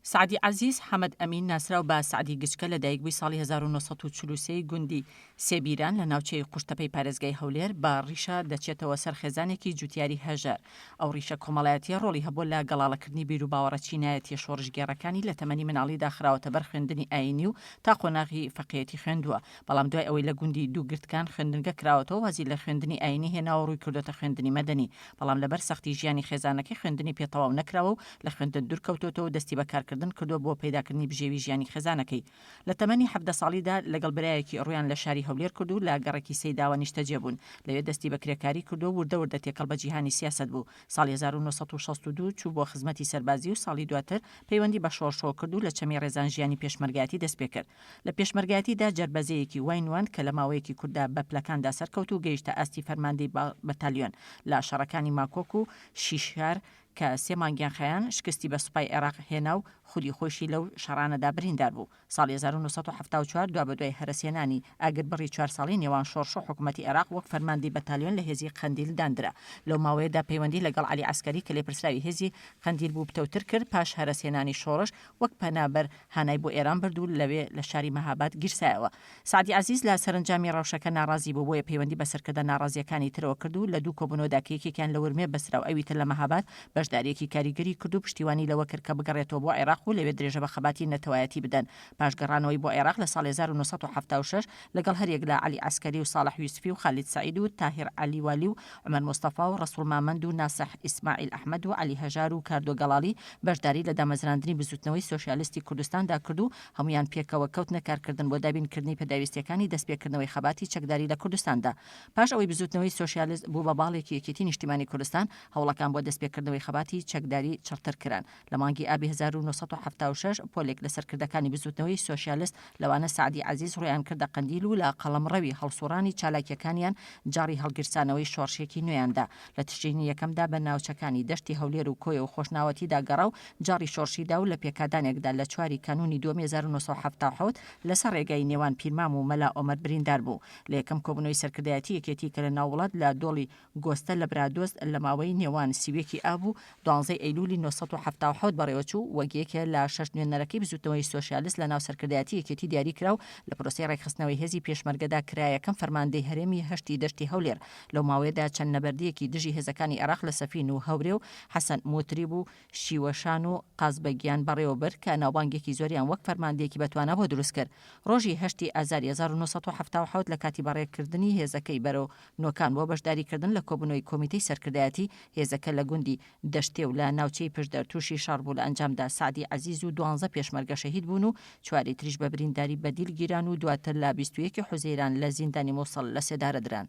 سەعدی عەزیز حەمەد ئەمین ناسراو بە سەعدی گچکە لە دایکبووی ساڵی 1943 گوندی سێبیران لە ناوچەی قوشتەپەی پارێزگای هەولێر بە ڕیشە دەچێتەوە سەر خێزانێکی جوتیاری هەژار. ئەو ڕیشە کۆمەڵایەتییە ڕۆڵی هەبووە لە گەڵاڵەکردنی بیروباوەڕە چینایەتییە شۆڕشگێڕەکانی لە تەمەنی مناڵیدا خراوەتە بەر خوێندنی ئایینی و تا قۆناغی فەقێیەتی خوێندووە بەڵام دوای ئەوەی لە گوندی دووگرتکان خوێندنگە کراوەتەوە وازی لە خوێندنی ئایینی هێناوە ڕووی کردۆتە خوێندنی مەدەنی بەڵام لەبەر سەختی ژیانی خێزانەکەی خوێندنی پێ تەواو نەکراوە و لە خوێندن دوورکەوتۆتەوە و دەستی بە کارکردن کردووە بۆ پەیداکردنی بژێوی ژیانی خێزانەکەی. لە تەمەنی 17 ساڵیدا لەگەڵ برایەکی ڕوویان لە شاری هەولێر کرد و لە گەڕەکی سەیداوە نیشتەجێ بوون. لەوێ دەستی بە کرێکاری کردووە و وردە وردە تێکەڵ بە جیهانی سیاسەت بوو. ساڵی 1962 چوو بۆ خزمەتی سەربازی و ساڵی دواتر پەیوەندی بە شۆڕشەوە کرد و لە چەمی ڕێزان ژیانی پێشمەرگایەتی دەستپێکرد. لە پێشمەرگایەتیدا جەربەزەیەکی وای نواند کە لە ماوەیەکی کورتدا بە پلەکاندا سەرکەوت و گەیشتە ئاستی فەرماندەی بەتالیۆن لە شەڕەکانی ماکۆک و شیشار کە سێ مانگیان خایان شکستی بە سوپای عێراق هێنا و خودی خۆیشی لەو شەڕانەدا بریندار بوو. ساڵی 1974 دوابەدوای هەرەسهێنانی ئاگربڕی چوار ساڵەی نێوان شۆڕش و حکومەتی عێراق وەک فەرماندەی بەتالیۆن لە هێزی قەندیل داندرا. لەو ماوەیەدا پەیوەندی لەگەڵ عەلی عەسکەری کە لێپرسراوی هێزی قەندیل بوو پتەوتر کرد، پاش هەرەسهێنانی شۆڕش وەک پەنابەر هانای بۆ ئێران برد و لەوێ لە شاری مەهاباد گیرسایەوە. سەعدی عەزیز لە سەرەنجامی ڕەوشەکە ناڕازی بوو، بۆیە پەیوەندی بە سەرکردە ناڕازییەکانی ترەوە کرد و لە دوو کۆبوونەوەدا کە یەکێکیان لە ورمێ بەسترا و ئەوی تر لە مەهاباد، بەشدارییەکی کاریگەری کرد و پشتیوانی لەوە کرد کە بگەڕێتەوە بۆ عێراق و لەوێ درێژە بە خەباتی نەتەوایەتی بدەن. پاش گەڕانەوەی بۆ عێراق لە ساڵی 1976 لەگەڵ هەریەک لە عەلی عەسکەری و ساڵح یوسفی و خالید سەعید و تاهیر عەلی والی و عومەر مستەفا و ڕەسوڵ مامەند و ناسح ئیسماعیل ئەحمەد و عەلی هەژار و کاردۆ گەڵاڵی بەشداری لە دامەزراندنی بزووتنەوەی سۆشیالستی کوردستاندا کرد و هەموویان پێکەوە کەوتنە کارکردن بۆ دابینکردنی پێداویستییەکانی دەستپێکردنەوەی خەباتی چەکداری لە کوردستاندا. پاش ئەوەی بزووتنەوەی سۆشیالست بوو بە باڵێکی یەکێتی نیشتیمانی کوردستان، هەوڵەکان بۆ دەستپێکردنەوەی خەباتی چەکداری چڕتر کران. لە مانگی ئابی 1976 پۆلێک لە سەرکردەکانی بزووتنەوەی سۆشیالست لەوانە سەعدی عەزیز ڕوویان کردە قەندیل و لە قەڵەمڕەوی هەڵسوڕانی چالاکییەکانیان جاڕی هەڵگیرسانەوەی شۆڕشێکی نوێیان دا. لە تشرینی یەکەمدا بە ناوچەکانی دەشتی هەولێر و کۆیە و خۆشناوەتیدا گەڕا و جاڕی شۆڕشی دا و لە پێکادانێکدا لە چواری کانوونی دووەمی 1977 لەسەر ڕێگای نێوان پیرمام و مەلا ئۆمەر بریندار بوو. لە یەکەم کۆبوونەوەی سەرکردایەتی یەکێتی کە لە ناو وڵات لە دۆڵی گۆستە لە برادۆست لە ماوەی نێوان 31 ی ئاب و دوانزەی ئەیلولی 977 بەڕێوەچوو، وەک یەکێ لە شەش نوێنەرەکەی بزووتنەوەی سۆشیالست لە ناو سەرکردایەتی یەکێتی دیاری کرا و لە پرۆسەی ڕێکخستنەوەی هێزی پێشمەرگەدا کرا یەکەم فەرماندەی هەرێمی هەشتی دەشتی هەولێر. لەو ماوەیەدا چەند نەبەردییەکی دژی هێزەکانی عێراق لە سەفین و هەورێ و حەسەن موتریب و شیوەشان و قازبەگیان بەڕێوە برد کە ناوبانگێکی زۆریان وەک فەرماندەیەکی بەتوانا بۆ دروست کرد. ڕۆژی هەشتی ئازاری 1977 لە کاتی بەڕێکردنی هێزەکەی بەرەو نۆکان بۆ بەشداریکردن لە کۆبوونەوەی کۆمیتەی سەرکردایەتی هێزەکە لە گوندی دەشتێ و لە ناوچەی پشدەر تووشی شەڕ بوو لە ئەنجامدا سەعدی عەزیز و دوانزە پێشمەرگە شەهید بوون و چواری تریش بە برینداری بە دیل گیران و دواتر لە 21 حوزەیران لە زیندانی موسڵ لە سێدارە دران.